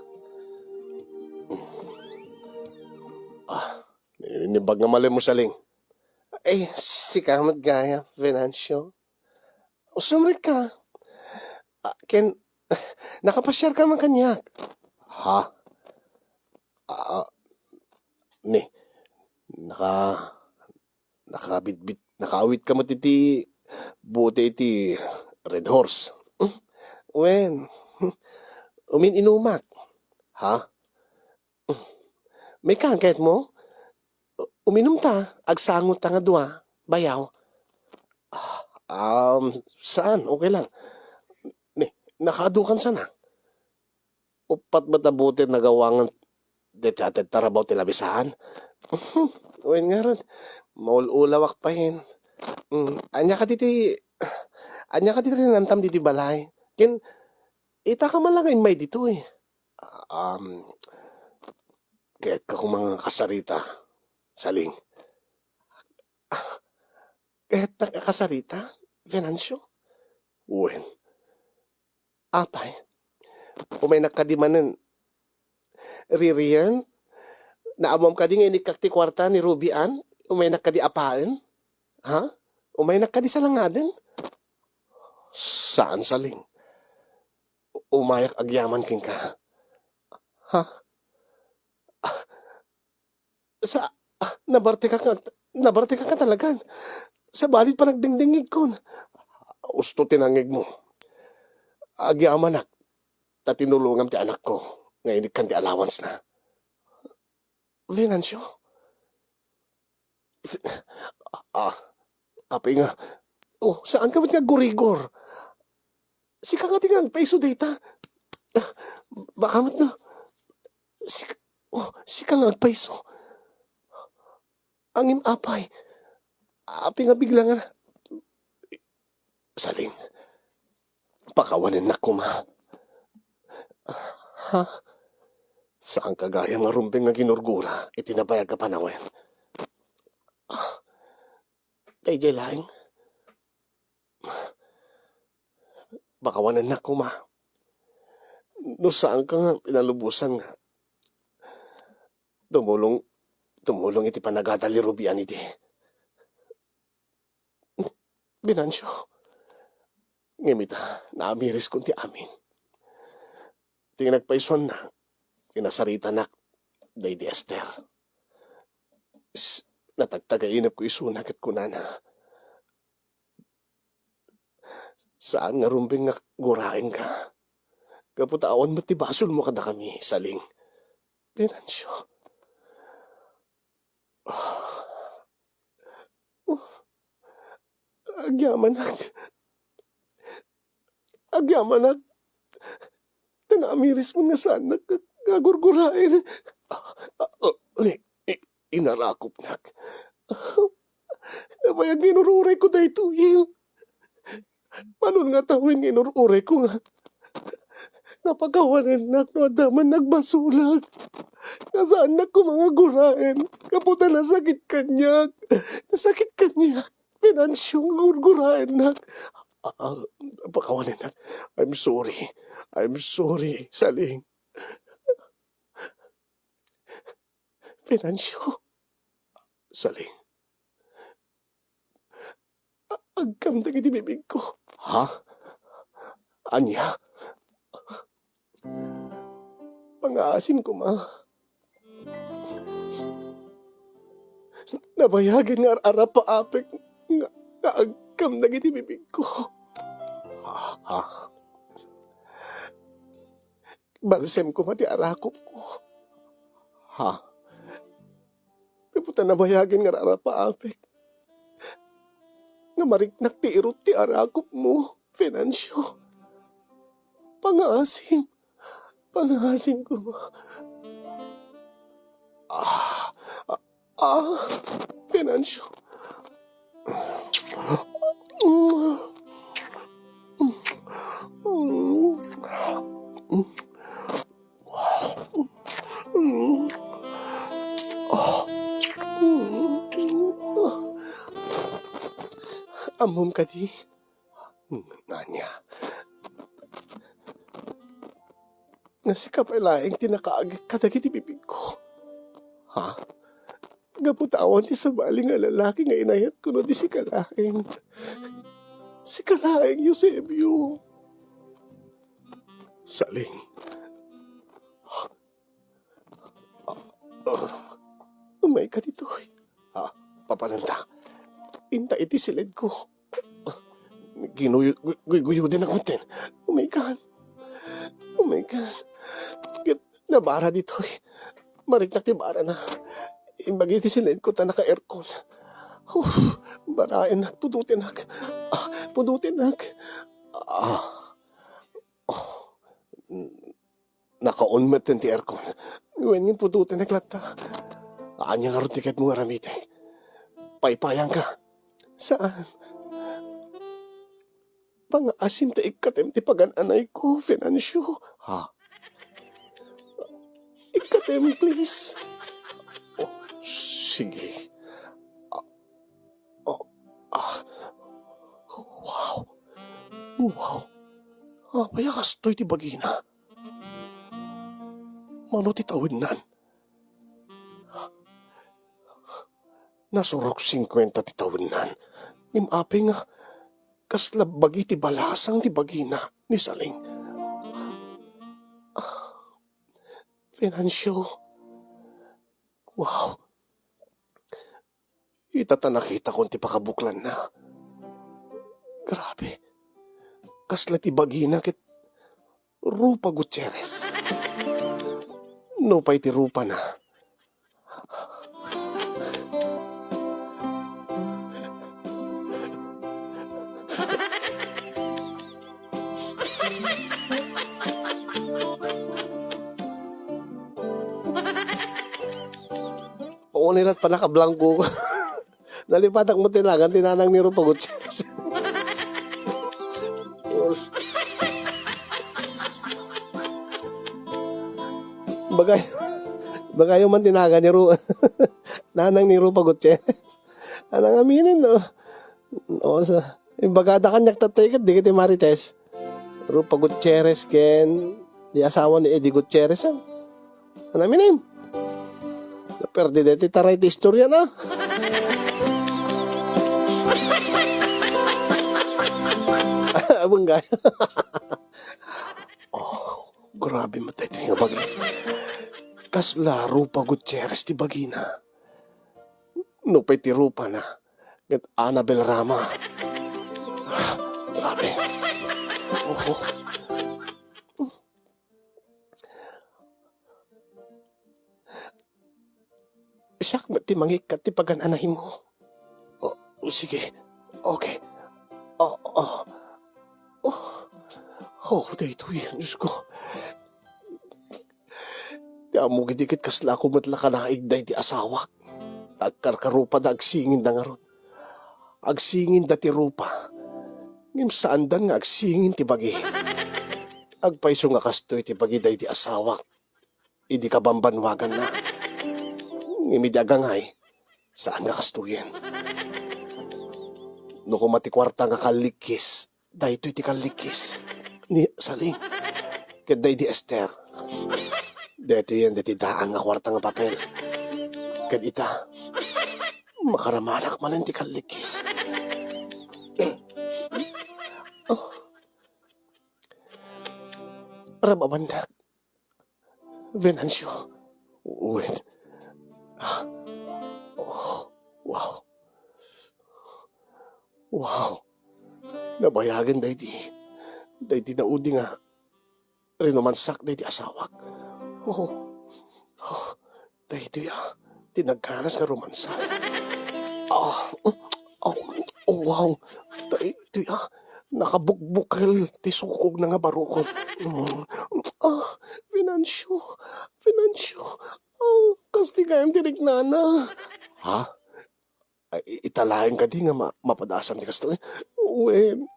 Ah, naimbag nga malem mo, Saling. Eh, sika met gayam, Venancio. Sumrekka. Ah, ken, nakapasiarka man kaniak. Ha? Ah, ni, naka-, nakabitbit, nakaawitka met iti bote iti Red Horse. Wen, umin-inumak. Ha? Maikan, kayatmo? Uminumta, agsangotta nga dua, bayaw. Ah, um, saan? Okay lang. Ni, nakaadukan sana. Uppat met a bote nagawangan Dayta ti tarabao ti labisaan. Wen ngarud, maul-ulawak payen. Mm, ania kadi ti, ania kadi ti nantam didi balay? Ken, itaka man lang immay ditoy. Um, kayat ka koma nga kasarita, Saling. Kayat na kasarita, Venancio? Wen. Apay, umaynak kadi manen ririan? Naammom kadi nga inikkak ti kuarta ni Ruby Ann? Umaynak kadi apaen? Ha? Umaynak kadi salangaden? Saan, Saling. Umayak agyaman kenka. Ha? Sa, ah, nabartekak nga, nabartekak nga talagan. Sabali ti panagdingdingngegkon. Usto ti nangngegmo. Agyamanak, ta tinulongam ti anakko nga inikkan ti allowance na. Venancio? Ah, apay nga. Oh, saan ka met nga agurigor? Sika nga ti nga agpaiso dayta. Ah, baka met no. Sika, oh, sika nga agpaiso. Angim apay. Apay nga bigla nga na-, Saling, pakawanennak koma. Ha? Saan ka gayam nga rumbeng nga ginurgura iti nabayag a panawen? Ah, daydiay laeng. Pakawanennak koma. No saan ka nga pinalubosan nga tumulong, tumulong iti panagadal ni Ruby Ann idi. Venancio. Ngem ita, naamiriskon ti amin. Ti nagpaisuanna, kinasaritanak daydi Esther. S-, natagtagainepko isuna ket kunana, "Saan nga rumbeng nga guraenka. Gapu ta awan met ti basolmo kadakami, Saling." Venancio. Agyamanak. Agyamanak. Ta naamirismon nga saannak nga, nga gurguraen. Ah, ah, ah, i-, i-, inarakopnak. Nabayag nga inur-urayko daytoyen. Manon nga tawen nga inur-urayko nga, nga pakawanennak no adda man nagbasolak. Nga saannak koma nga guraen. Gapu ta nasakit kaniak. Nasakit kaniak. Venancio, nga gurguraennak. Ah, ah, pakawanennak. I'm sorry. I'm sorry, Saling. Venancio. Saling. A-, agkam dagiti bibigko. Ha? Ania? Pangaasim koma. Nabayagen nga ar-arapaapek nga, nga agkam dagiti bibigko. Ha? Balsem koma ti arakopko. Ha? Gapu ta nabayagen nga ar-arapaapek nga mariknak ti irut ti arakopmo, Venancio. Pangaasim. Pangaasim koma. Ah, ah, ah, Venancio. Ammom kadi? Ania? Nga sika pay laeng ti nakaagek kadagiti bibigko. Ha? Gapu ta awan ti sabali nga lalaki nga inayat kuno di sika laeng. Sika laeng, Eusebio. Saling. Ah, umayka ditoy. Ah, papananta. Inta iti siledko. Ginuyo-, guy-, guyguyodenak metten. Umaykan. Umaykan. Ket nabara ditoy. Mariknak ti barana. Imbag iti siledko ta naka-aircon. Uf, baraennak, pudotenak. Ah, pudotenak. Ah. Oh. Naka-on metten ti aircon. Wen, ngem pudotenek latta. Ania ngarud ti kayatmo nga aramitek? Paypayanka. Saan? Pangaasim ta ikkatem ti pagan-anayko, Venancio. Ha? Ikkatem, please. Oh, sige. Ah, oh, ah. Wow. Wow. Apay a kastoy ti bagina? Mano ti tawennan? Nasurok singkuenta ti tawennan. Ngem apay nga kasla bagi ti balasang ti bagina ni Saling? Ah, Venancio. Wow. Ita ta nakitakon ti pakabuklanna. Grabe. Kasla ti bagina ket Rupa Gutierrez. Nupay ti rupana. Unay la't pannakablangko. Nalipatak met ti nagan ti nanang ni Rupa Gutierrez. Bagay, bagayo man ti nagan ni Ru-, nanang ni Rupa Gutierrez. Anang aminen, no? O, sa, imbagada kaniak tatay ket di kiti Marites. Rupa Gutierrez ken di asawa ni Eddie Gutierrez, ah. Anang aminen? Naperde deti taray ti istorya na. Abang gaya. Oh, grabe met daytoy nga bagi. Kasla Rupa Gutierrez ti bagina. Nupay ti rupana, ket Annabel Rama. Ah, grabe. Oho. Siak met ti mangikkat ti pagan-anaymo. Oh, sige. Okay. Oh, oh. Oh, oh, daytoy, Diyos ko. Ti ammok idi ket kaslako met la kanaig daydi asawak. Agkarkarupada, agsinginda ngarud. Agsinginda ti rupa. Ngem saandan nga agsingin ti bagi. Agpayso nga kastoy ti bagi daydi asawak idi kabambanwaganna. Ngem idi agangay, saan nga kastoyen. No koma ti kuarta nga kallikkis, daytoy ti kallikkis ni Saling ket daydi Ester. Daytoyen daydi daan nga kuarta nga papel. Ket ita, makaramanak manen ti kallikkis. Oh. Rababandak. Venancio. Wait. Ah. Oh, wow. Wow. Nabayagen daydi, daydi naudi nga rinumansak daydi asawak. Oh. Oh. Daytoy, ah, ti nagkanas nga romansa. Ah, oh, oh, wow. Daytoy, ah, nakabukbukel ti sukogna nga barukon. Mm. Ah, Venancio, Venancio. Ah, kas ti gayam ti riknana. Ha? Ay, i-, ita laeng kadi nga ma-, mapadasam ti kastoy? Wen,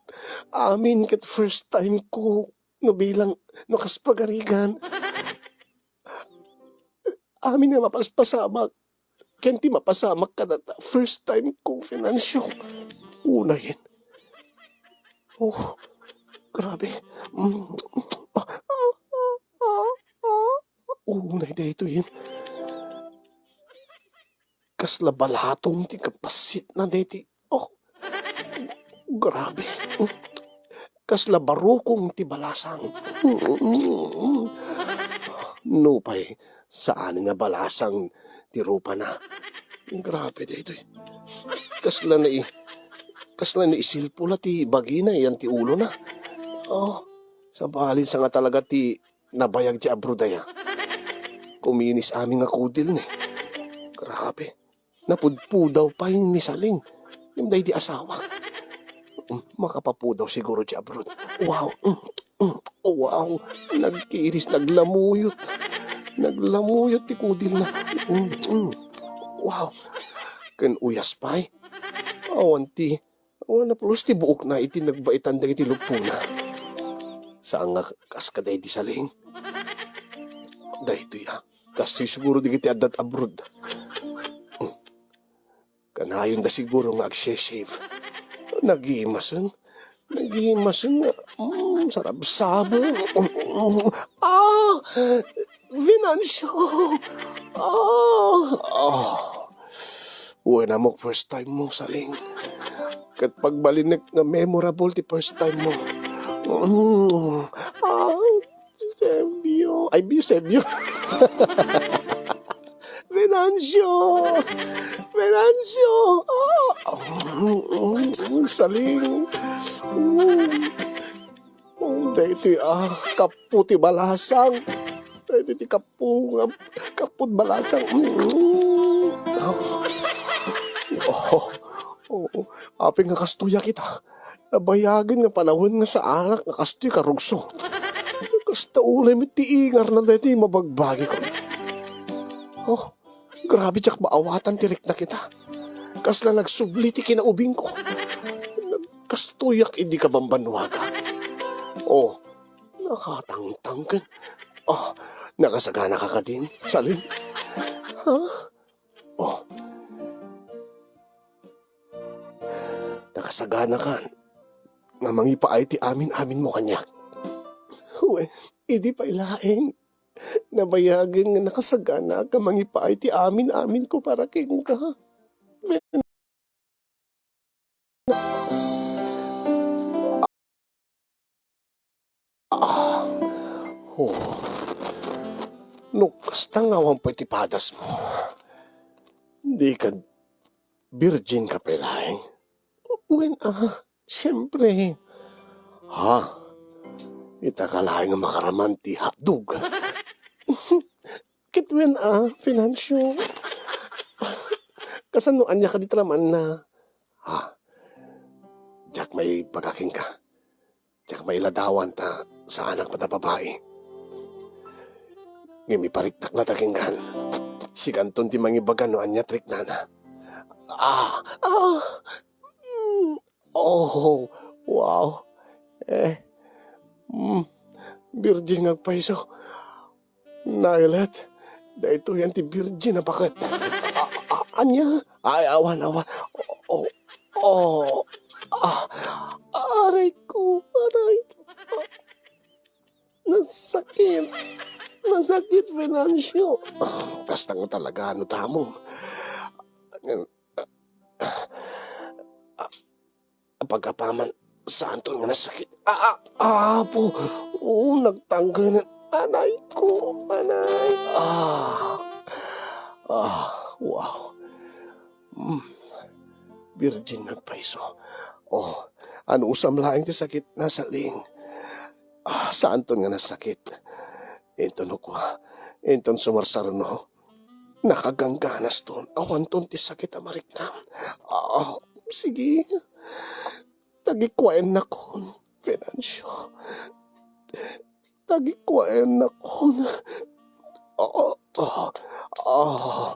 amin ket first time ko no bilang, no kas pagarigan. Amin nga mapaspasamak. Ken ti mapasamak kadata, first time ko, Venancio. Unayen. Oh, grabe. Mm. Ah, ah, ah, ah. Unay daytoyen. Kasla balatong ti kapasitna daytoy. Oh, grabe. Kasla barukong ti balasang. Nupay, saan nga balasang ti rupana. Grabe daytoy. Kasla nai-, kasla naisilpo la ti bagina yan ti ulona. Oh, sabali, saan nga talaga ti nabayag ti abroad aya. Kuminis amin nga kudil ni. Grabe. Napudpudaw pay ni Saling. Ngem daydi asawak. Mm, makapapudaw siguro ti abroad. Wow. Mm, mm, wow. Nagkiris, naglamuyot. Naglamuyot ti kudilna. Mm, mm. Wow. Ken uyas pay. Awan ti, awan napulos ti buokna iti nagbaitan dagiti luppona. Saan nga kas kadaydi Saling. Daytoy a. Kastoy siguro dagiti adda abroad. Kanayonda siguro nga agse-shave. Nagimasen. Nagimasen nga, mm, sarabsaben. Mm, mm. Ah! Venancio! Ah! Ah! Wen a mo, first time mo, Saling. Ket pagbalinek nga memorable ti first time mo. Mm. Ah! Eusebio. Ay, Eusebio. Venancio! Venancio! Ah! Saling. Mm. Oh, daytoy, ah, kapo ti balasang. Daytoy ti kapo nga, kapo ti balasang. Mm. Oh. Oh. Oh. Apay nga kastoyak ita. Nabayagen nga panawen nga saanak nga kastoy karugso. Kasta unay met ti ingarna daytoy mabagbagikon. Oh, grabe diak maawatan ti riknak ita. Kasla nagsubli ti kinaubingko. Nagkastoyak idi kabambanwaga. Oh, nakatangtang ken. Oh, nakasagana ka kadin, Saling? Ha? Oh. Nakasagana kan nga mangipaay ti amin-amin mo kaniak. Wen, idi pay laeng, nabayagen nga nakasagana ka mangipaay ti amin-amin ko para kenka. Ah, oh. No kasta nga awan pay ti padasmo, dika virgin ka pay laeng? Wen, ah, siempre. Ha? Ita ka laeng nga makaraman ti hotdog. Ket wen, ah, Venancio. Kasano ania kadi ti ramanna? Ha? Diak maibaga kenka. Diak mailadawan ta saanak met a babai. Ngem ipariknak latta kenkan. Sikanton ti mangibaga no ania ti riknana. Ah! Ah! Mm. Oh! Wow! Eh. Mm. Virgin nga agpayso. Nailet, daytoyen ti virgin a baket. A-, a-, ania? Ay, awan, awan. Oh, oh, ah, aray ko, aray. Ah, nasakit. Nasakit, Venancio. Ah, kasta nga talaga, no tamom. Apagapaman, saanton nga nasakit. Ah, ah, ah, apo. Oo, nagtangganan. Anay ko, anay. Ah. Ah, wow. Mm. Virgin nga agpayso. Oh, anusam laeng ti sakit, Saling. Ah, saanton nga nasakit. Inton ukua, inton sumarsaruno. Nakagangganaston, awanton ti sakit a mariknam. Ah, sige. Tagikuaennakon, Venancio. Tagikuaennakon. Ah, ah, ah,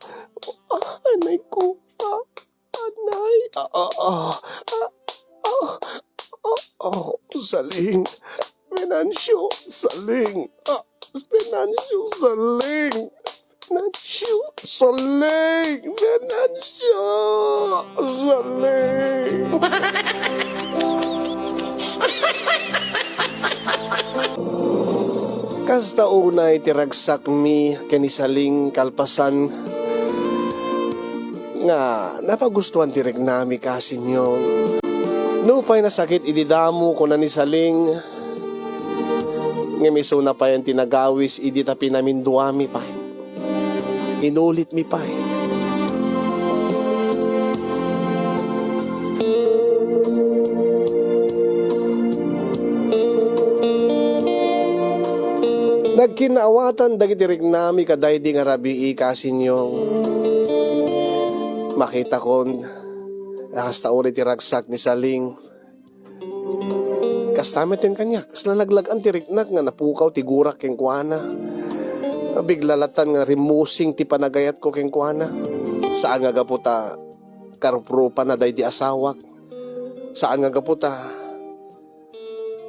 ah, anay ko. Ah, anay. Ah, ah, ah, ah, ah, ah, ah, Saling. Venancio, Saling. Ah, Venancio, Saling. Venancio, Saling. Venancio, Saling. Kasta unay ti ragsakmi ken ni Saling kalpasan nga napagustuan ti riknami, Kasinyong. Nupay nasakit idi damo, kuna ni Saling, ngem isuna payen ti nagawis idi ta pinaminduami pay. Inulitmi pay. Nagkinnaawatan dagiti riknami kadaydi nga rabii, Kasinyong. Makitakon a kasta unay ti ragsak ni Saling. Kasta met ken kaniak, kasla naglag-an ti riknak nga napukaw ti gurak kenkuana. Nabigla latan nga rimmusing ti panagayatko kenkuana. Saan nga gapu ta karuprupanna daydi asawak. Saan nga gapu ta,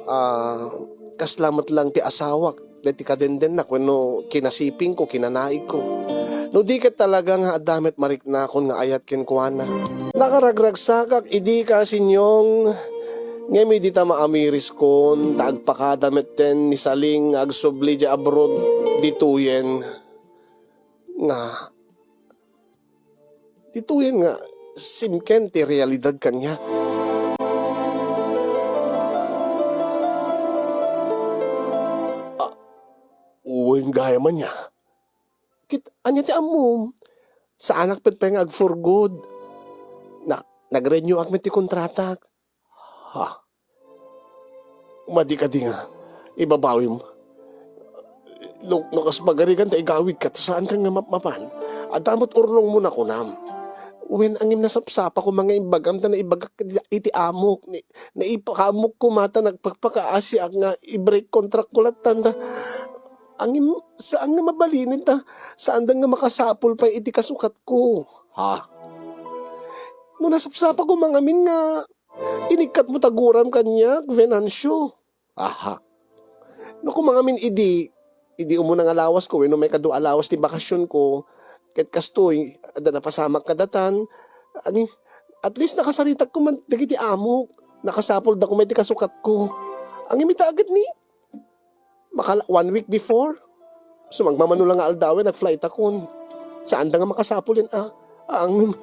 ah, kasla met lang ti asawak, daydi kadendennak wenno kinasipingko, kinanaigko. No di ket talaga nga adda met mariknakon nga ayat kenkuana. Nakaragragsakak idi kasinyong, ngem idi ta maamiriskon, ta agpakada metten ni Saling nga agsubli diay abroad, ditoyen nga, ditoyen nga simken ti realidad kaniak. Ah, wen gayam ania. Ket ania ti ammom? Saanak pay nga ag-for good. Na-, nag-renew-ak met ti kontratak. Ha? Madi kadi nga ibabawim? No, no kas pagarigan ta igawidka, ta saankan nga mapmapan. Adda met urnongmo a kunam. Wen, ngem nasapsapa koma nga imbagam ta naibagak iti amok. Ni-, naipakamok koma ta nagpakpakaasiak nga i-break contract ko lattan ta. Ngem saan nga mabalinen ta, saanda nga makasapul pay iti kasukatko. Ha? No nasapsapa koma ngamin nga inikkatmo ta guram kaniak, Venancio. Aha. No koma ngamin idi, idi umuna nga lawasko wenno maikadua a lawas ti bakasionko, ket kastoy, adda napasamak kadatan, ani, at least nakasaritak koma dagiti amok. Nakasapulda koma iti kasukatko. Ngem ita ket ni, makala-, one week before, sumagmamano lang nga aldawen, nag-flightakon. Saanda nga makasapulen a. Ngem,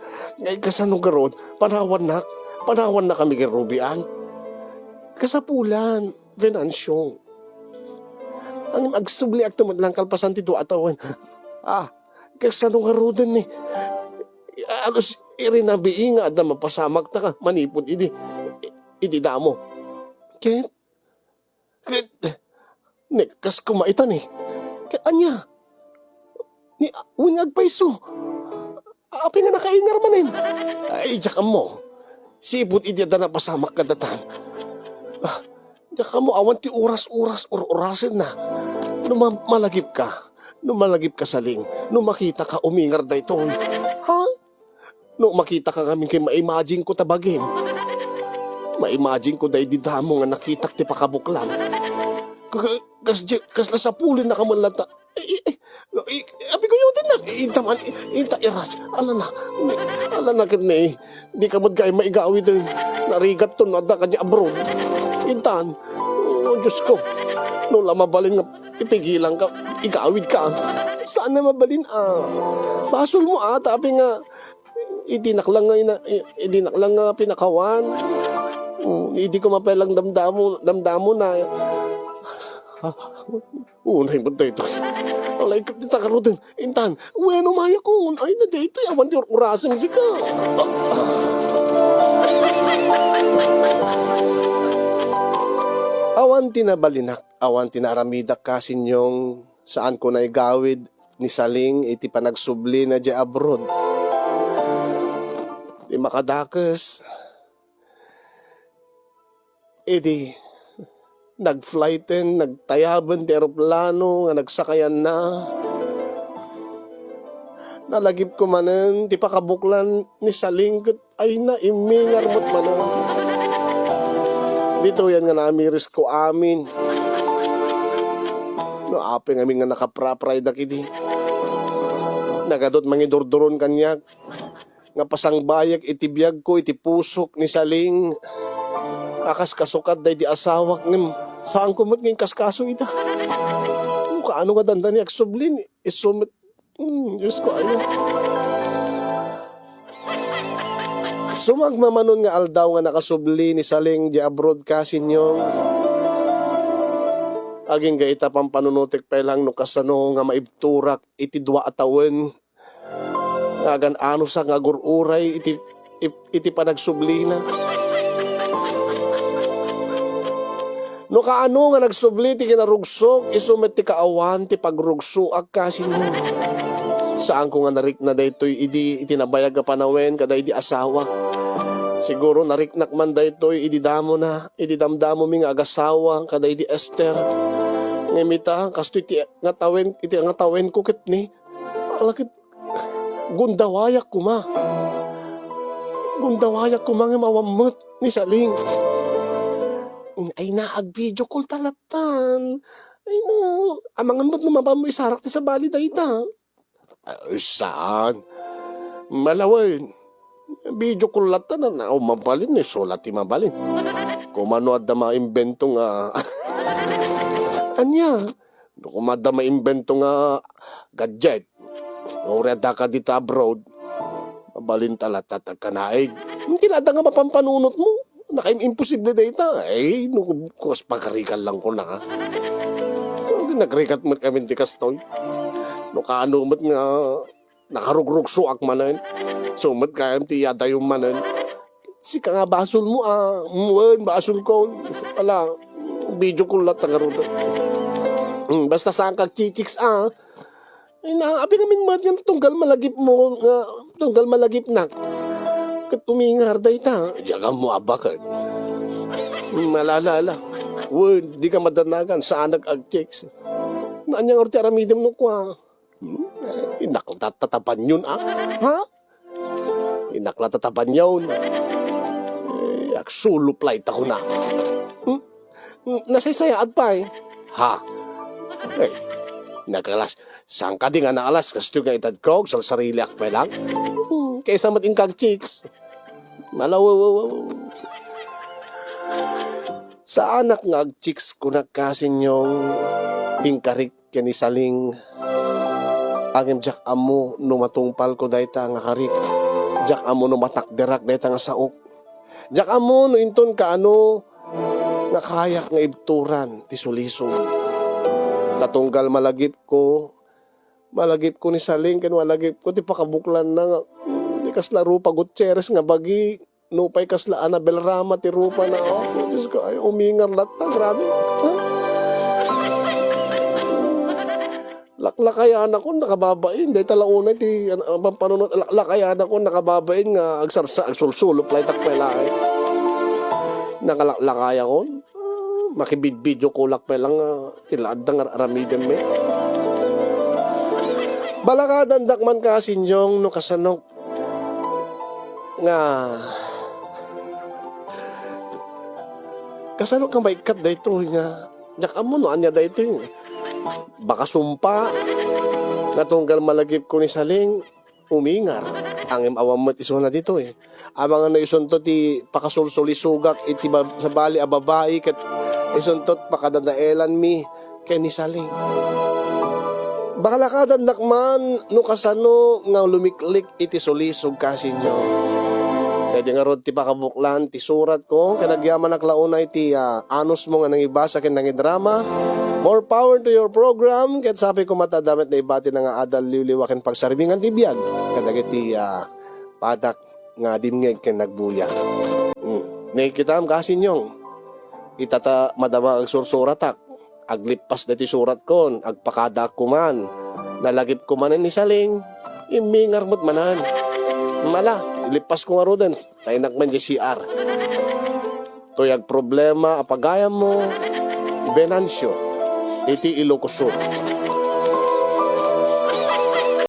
ngay kasano garud, panawannak, panawannak kami ken Ruby Ann. Kasapulan, Venancio. Ngem agsubliakto met lang kalpasan ti dua a tawen. Ah, kasano ngaruden ni? Alos irinabii nga adda mapasamakta ka manipud idi, idi damo. Ket, ket, ne, kas kumaita ni. Ket ania? Ni, wen nga agpayso. Apay nga nakaingar manen? Ay, diak ammo. Sipud idi adda napasamak kadatan. Ah, diak ammo awan ti oras-oras, or-orasenna. No ma-, malagipka, no malagipka, Saling, no makitaka umingar daytoy. Ha? No makitaka ngamin ket ma-imagine ko ta bagim. Ma-imagine ko daydi damo nga nakitak ti pakabuklan. Ka-, ka-, kas-, kasla sapulennaka met latta. Ay, ay, ay, ay, apay gayudennak. Inta man, inta iras. Alana, alana ket ne, dika met gayam maigawid, eh. Narigatton no adda kadi abroad. Intan, oh, Diosko, no la mabalin nga ipigilanka, igawidka. Saan nga mabalin, ah. Basolmo, ah, ta apay nga, idinak lang nga ina-, i-, idinak lang nga pinakawan. Mm, idi ko mapay lang damdamo, damdamo na. Unay met daytoy. Alay ket ti tagaruden. Intan, wenno mayakon. Ay, na daytoy. Awan ti ur-urasem sika. Awan ti nabalinak. Awan ti naaramidak, kasinyong. Saanko naigawid ni Saling iti panagsublina diay abroad. Ti makadakes, idi nag-flighten, nagtayaben ti eroplano nga nagsakayanna, nalagipko manen ti pakabuklan ni Saling ket ay, naimingar met manen. Ditoyen nga namirisko amin. No apay ngamin nga nakaprapray dakidi. Nagadu't mangidurduron kaniak nga pasangbaek iti biagko iti pusok ni Saling a kas kasukat daydi asawak ngem saanko met nga inkaskaso ida. No kaano nga dandani agsubli, isu met Hmm, Diosko, ayo. Sumagmamanon nga aldaw nga nakasubli ni Saling diay abroad, kasinyong. Agingga ita pampanunotek pay lang no kasano nga maibturak iti dua a tawen nga agan-anosak nga agur-uray iti ip-, iti panagsublina. No kaano nga nagsubli ti kinarugsok, isu met ti kaawan ti pagrugsoak, kasinyong. Saanko nga narikna daytoy idi iti nabayag a panawen kadaydi asawak. Siguro nariknak man daytoy idi damona, idi damdamomi nga agasawa kadaydi Esther. Ngem ita, kastoy iti ngatawen, iti ngatawenko ket ni, ala ket, gundawayak koma. Gundawayak koma ngem awan met ni Saling. Ay na, ag-video call ta lattan. Ay na, amangan met no mapanmo isarak ti sabali dayta. Ah, saan? Malawen. Video call latta na, na, o, mabalin, eh, sulat ti mabalin. Kumano adda maimbento nga, ania? No, kuma adda maimbento nga gadget. Uray adda ka dita abroad. Mabalin ta latta ta kanaig. Hindi na adda nga mapanpanunot mo. Nakaim-, imposible dayta. Ay, no, kuwas pagarikan lang ko na. Nagrikat met kami ti kastoy. No, kaano met nga nakarugrugsoak manen. Sumet kayam ti iyadayo manen. Sika nga basolmo, ah, wen, basolko. Ala, video call latta ngarud. Hmm, basta saan kag chichiks, ah. Ay, na, abi ngamin met nga tunggal malagipmo, nga tunggal malagipnak. Ket umingar dayta. Diak ammo a baket. Hmm, ala, ala, ala. Wen, dika madanagan, saanak agchiks. Ania ngarud ti aramidem no kua? Hmm? Eh, inaklatatabanion, ah? Ha? Inaklatatabanion. Eh, agsulop layta kuna. Hmm? Hmm, nasaysayaat pay. Ha? Eh, nagalas. Saan kadi nga naalas? Kastoy nga itadko, agsarsariliak pay lang. Hmm, kaysa met inka agchiks. Malaw. Saanak nga agchiks kunak, Kasinyong, inkarik ken ni Saling. Ngem diak ammo no matungpalko dayta nga karik. Diak ammo no matakderak dayta nga saok. Diak ammo no inton kaano nga kayak nga ibturan ti sulisog. Ta tunggal malagipko, malagipko ni Saling ken malagipko ti pakabuklanna nga ti kasla Rupa Gutierrez nga bagi. Nupay kasla Annabel Rama ti rupana, oh. Diyos ko, ay, umingar latta, grabe. Ha? Laklakayanakon, nakababain. Dayta la unay ti, ano, pampanunot, laklakayanakon, nakababain nga agsarsa-, agsulsulop laytak pay laeng. Nakalaklakayakon. Ah, makibidbideo callak pay lang, ah, ti la adda nga aramidem met. Balakadandak man, Kasinyong, no kasano nga, kasano ka maikkat daytoy nga, diak ammo no ania daytoy. Baka sumpa nga tunggal malagipko ni Saling, umingar, ngem awan met isuna ditoy. Amangan no isunto ti pakasulsulisogak iti ba-, sabali a babai ket isunto pakadadaelanmi ken ni Saling. Balakadandak man no kasano nga lumiklik iti sulisog, Kasinyong. Daydi ngarud ti pakabuklan ti suratko, ket agyamanak la unay ti, ah, anusmo nga nangibasa ken nangidrama. More power to your program, ket sapay koma ta adda met naibati nga adal, liwliwa ken pagsarmingan ti biag kadagiti, ah, padak nga dimngeg ken nagbuya. Hmm. Nakitam, Kasinyong, ita ta madama agsursuratak. Aglippas daytoy suratkon, agpakadaak koman. Nalagipko manen ni Saling, immingar met manen. Mala, ilippasko ngaruden, taynak man diay C R. Toy agproblema a pagayammo, Venancio, iti Ilocos Sur.